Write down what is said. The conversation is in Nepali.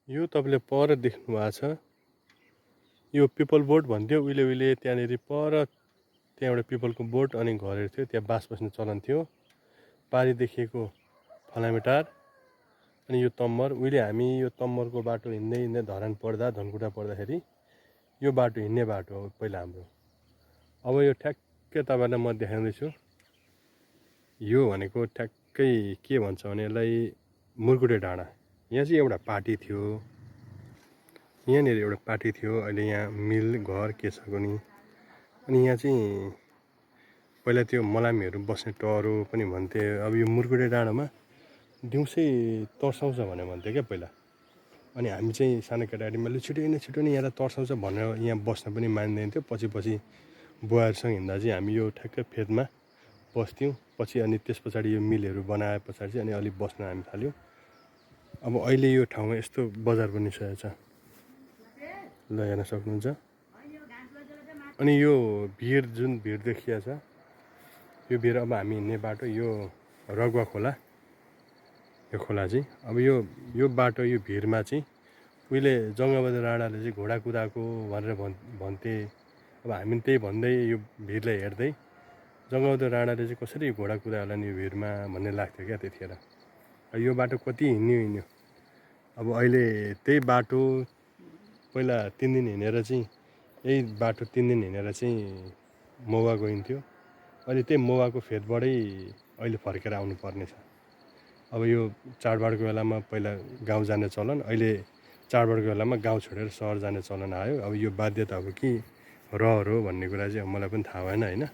यो तपाईँले पर देख्नु भएको छ। यो पिपल बोट भन्थ्यो उहिले उहिले। त्यहाँनिर पर त्यहाँ एउटा पिपलको बोट अनि घरहरू थियो। त्यहाँ बास बस्ने चलन थियो। पारी देखिएको फलामेटार अनि यो तम्मर। उहिले हामी यो तम्मरको बाटो हिँड्दै हिँड्दै धरान पढ्दा धनकुटा पढ्दाखेरि यो बाटो हिँड्ने बाटो हो पहिला हाम्रो। अब यो ठ्याक्कै तपाईँलाई म देखाउँदैछु। यो भनेको ठ्याक्कै के भन्छ भने यसलाई मुर्कुटे डाँडा। यहाँ चाहिँ एउटा पार्टी थियो। यहाँनिर एउटा पार्टी थियो। अहिले यहाँ मिल घर के छ कुनै। अनि यहाँ चाहिँ पहिला त्यो मलामीहरू बस्ने टरो पनि भन्थे। अब यो मुर्कुटे डाँडामा दिउँसै तर्साउँछ भनेर भन्थ्यो क्या पहिला। अनि हामी चाहिँ सानो केटाकेटीमा छिटो नै यहाँ तर्साउँछ भनेर यहाँ बस्न पनि मान्दैन थियो। पछि पछि बुवाहरूसँग हिँड्दा चाहिँ हामी यो ठ्याक्कै फेदमा बस्थ्यौँ। पछि अनि त्यस पछाडि यो मिलहरू बनाए पछाडि चाहिँ अनि अलिक बस्न हामी थाल्यौँ। अब अहिले यो ठाउँमा यस्तो बजार बनिसकेको छ, ल हेर्न सक्नुहुन्छ। अनि यो भिर जुन भिर देखिया छ यो भिर अब हामी हिँड्ने बाटो यो रगुवा खोला। यो खोला चाहिँ अब यो बाटो यो भिरमा चाहिँ उहिले जङ्गबहादुर राणाले चाहिँ घोडा कुदाएको भनेर भन्थे। अब हामी त्यही भन्दै यो भिरलाई हेर्दै जङ्गबहादुर राणाले चाहिँ कसरी घोडा कुदायो होला नि यो भिरमा भन्ने लाग्थ्यो क्या त्यतिखेर। यो बाटो कति हिँड्यो। अब अहिले त्यही बाटो पहिला 3 दिन हिँडेर चाहिँ यही बाटो 3 दिन हिँडेर चाहिँ मौवा गइन्थ्यो। अहिले त्यही मौवाको फेदबाटै अहिले फर्केर आउनु पर्ने छ। अब यो चाडबाडको बेलामा पहिला गाउँ जाने चलन, अहिले चाडबाडको बेलामा गाउँ छोडेर सहर जाने चलन आयो। अब यो बाध्यता हो कि रहर हो भन्ने कुरा चाहिँ मलाई पनि थाहा भएन होइन।